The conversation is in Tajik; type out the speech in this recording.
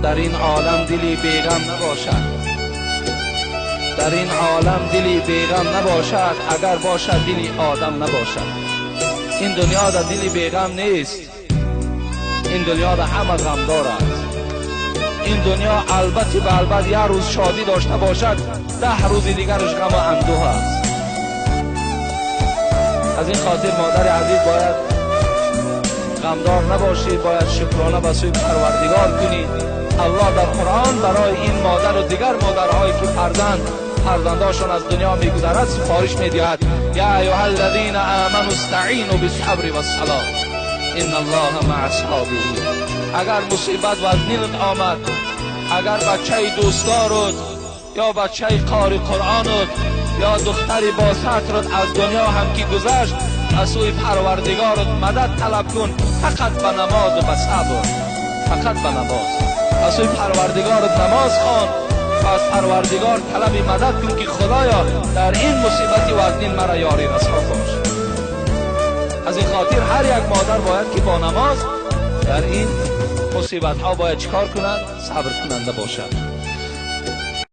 Дар ин олам дили беғам набошад, дар ин олам дили беғам набошад, агар бошад дили одам набошад. Ин дунё дар дили беғам нест, ин дунё дар ҳама ғамдор аст. Ин дунё албатта ба албат як рӯз шодӣ дошта бошад, 10 рӯзи дигараш ғам ва андӯҳ аст. Аз ин хотир модари азиз бояд ғамдор набошӣ, бояд шукрона ба сӯи Парвардигор кунӣ. Аллоҳ дар Қуръон барои ин модар ва дигар модарҳое ки фарзандашон аз дунё мегузарад супориш медиҳад: я айюҳа аллазина аману истаъину биссабри вассалот инналлоҳа маъас-собирин. Агар мусибат вазнинат омад, агар бачаи дӯстдорат ё бачаи қори Қуръонат ё духтари бо сатрат аз дунё ҳам ки гузашт, аз сӯи Парвардигорат мадад талаб кун, фақат ба намоз ва ба сабр, фақат ба намоз. Аз сӯи Парвардигорат намоз хон ва аз Парвардигор талаби мадад кун ки Худоё дар ин мусибати вазнин мара ёрӣ расон бош. Аз ин хотир ҳар як модар бояд ки бо намоз дар ин мусибатҳо бояд чикор кунад? Сабр кунанда бошад.